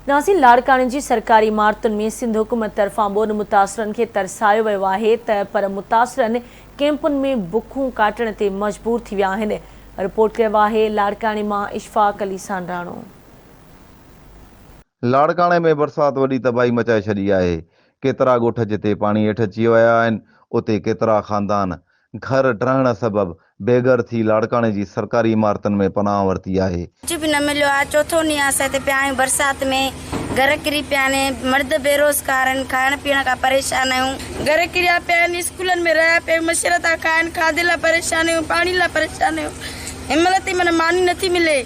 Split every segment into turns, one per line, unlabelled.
ناظرين لاڙڪاڻي جي سرڪاري عمارتن ۾ سنڌ حڪومت طرفان ٻوڏ متاثرن کي ترسايو ويو آهي ته پر متاثرن ڪيمپن ۾ بکون ڪاٽڻ تي مجبور ٿي ويا آهن. رپورٽ ڪيو آهي لاڙڪاڻي مان اشفاق علي سانڊاڻو.
لاڙڪاڻي ۾ برسات وڏي تباهي مچائي ڇڏي آهي، ڪيترا ڳوٺ جتي پاڻي هيٺ اچي ويا آهن اتي ڪيترا خاندان گهر ڊهڻ سبب بي گهر ٿي لاڙڪاڻي جي سرڪاري عمارتن ۾ پناهه ورتي آهي.
ڪجهه به نه مليو آهي چوٿون ڏينهن اسان هتي پيا آهيون برسات ۾ گهر ڪري پيا آهن مرد بيروزگار آهن کائڻ پيئڻ کان پريشان آهيون. گهر ڪريا پيا آهن اسڪولن ۾ رهيا پيا آهيون مڇر ٿا کائن کاڌي لاء پريشان آهيون پاڻي لاء پريشان آهيون هن مهل تائين معنيٰ ماني نٿي ملي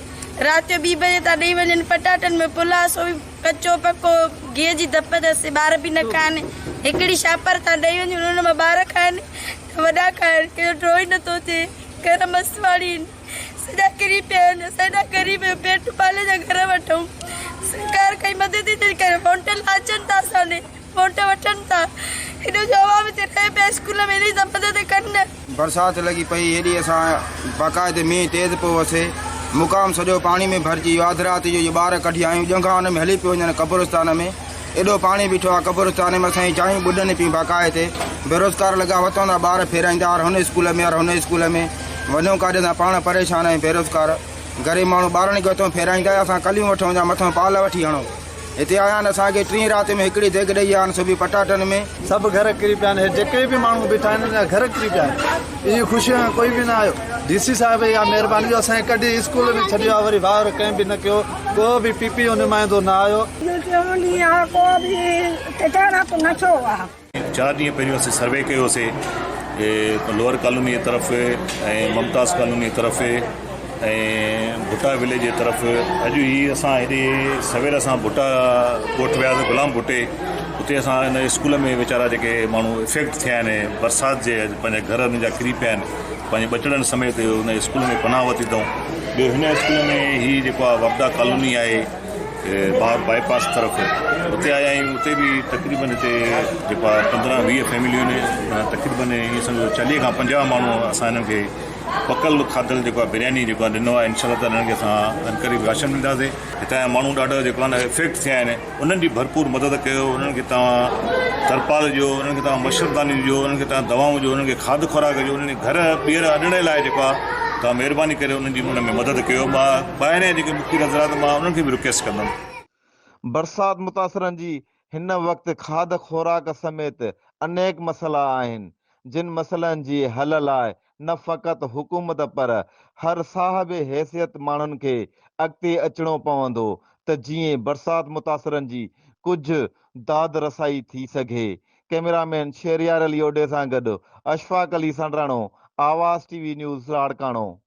رات جو ٻي بجي ٿا ڏئي وڃن پٽاٽن ۾ پلاء سو به ڪچو پڪو گيهه جي ڌپ ته سي ٻار به نه کائن. هڪڙي شاپر تان ڏئي وڃن ان مان ٻار کائن ته وڏا کائن. ڪنهن جو ڍو ئي نه ٿو ٿئي. گهر مسواڙي آهن. سڄا ڪري پيا آهن. اسان ايڏا غريب آهيون پيٽ پالي جا گهر وٺون. سرڪار ڪائي مدد ئي نٿي ڪري. ووٽ لاء اچن ٿا اسان ڏي ووٽ وٺن ٿا. هيڏو جو عوام هتي رهي پيا اسڪول ۾ انهي سان مدد ڪن نه.
برسات لڳي پئي هيڏي اسان باقاعدي مينهن تيز پيو وسي مقام سڄو پاڻي ۾ ڀرجي ويو اڌ رات جو اهي ٻار ڪڍي آيون ڄنگها ان ۾ هلي پيو وڃن قبرستان ۾ ايڏو پاڻي بيٺو آهي قبرستان ۾ اسان جي جايون ٻڏن پيون باقاعدي بيروزگار لڳا وتون ٿا ٻار ڦيرائيندا هر هن اسڪول ۾ هر هن اسڪول ۾ وڃون ڪاڏي اسان پاڻ پريشان آهيون بيروزگار غريب ماڻهو ٻارن کي وتون ڦيرائيندا اسان ڪليون وٺون يا مٿان پال وٺي هڻون هتي آيا آهن اسان کي ٽين رات ۾ هڪڙي ديڳ ڏئي ويا آهن سو به پٽاٽن ۾.
سڀ گهر ڪري پيا آهن هي جيڪي به ماڻهو بيٺا آهن ان جا گهر ڪري پيا آهن انهي خوشي ۾ ڪوئي به نه آيو ڊي سي صاحب اها مهرباني جو اسان کي ڪڍي اسڪول ۾ ڇڏيو آهي وري واهر ڪنهن به نه ڪيو ڪو به پي پي جو نمائندو نه آيو.
اهو ٽيون ڏينهن آهي ڪو به تجارت نه ٿيو آهي.
چار ڏينهن پهريون اسين سروي ڪيوسي لوئر ڪالوني جي طرف ۽ ممتاز ڪالوني جي طرف ۽ ڀٽا وليج جي طرف اڄ هي اسان هيڏي سوير اسان ڀٽا ڳوٺ وياسي غلام ڀٽي اتي اسان ان اسڪول ۾ ويچارا جيڪي ماڻهو افيڪٽ ٿيا آهن برسات جي پنهنجا گهر انهن جا ڪري پيا آهن پنهنجي ٻچڙن سميت ان اسڪول ۾ پناهه ورتي اٿئون ٻيو هن اسڪول ۾ هي جيڪو آهي واپڊا ڪالوني آهي ٻاهر بائي پاس طرف اتي آيا آهيون اتي به تقريبن هتي جيڪو آهي 15 20 فيمليون آهن تقريبن ائين سمجهو 40 کان 50 ماڻهو اسان هنن کي پڪل کاڌل جيڪو آهي برياني جيڪو آهي ڏنو آهي انشاء الله تعالي هنن کي اسان عنقريب راشن ڏينداسين هتان جا ماڻهو ڏاڍا جيڪو آهي نه افيڪٽ ٿيا آهن انهن جي ڀرپور مدد ڪيو انهن کي توهان ترپال ڏيو انهن کي توهان مڇرداني ڏيو انهن کي توهان دوائون ڏيو انهن کي کاڌ خوراڪ ڏيو انهن کي گهر ٻيهر اڏڻ لاء جيڪو آهي توهان مهرباني ڪري انهن جي ان ۾ مدد ڪيو مان ٻاهريان جيڪي مکي حضرات مان انهن کي به رڪويسٽ ڪندم.
برسات متاثرن جي هن وقت کاڌ خوراڪ سميت انيڪ مسئلا آهن، جن مسئلن جي حل لاء نه فقط حڪومت پر هر صاحب حيثيت ماڻهن کي اڳتي اچڻو پوندو ته جيئن برسات متاثرن جي ڪجهه داد رسائي ٿي سگهي. ڪئميرا مين شهريار علي اوڍي سان گڏ Ashfaq Ali Sandhrano, Awaz T V news Larkana.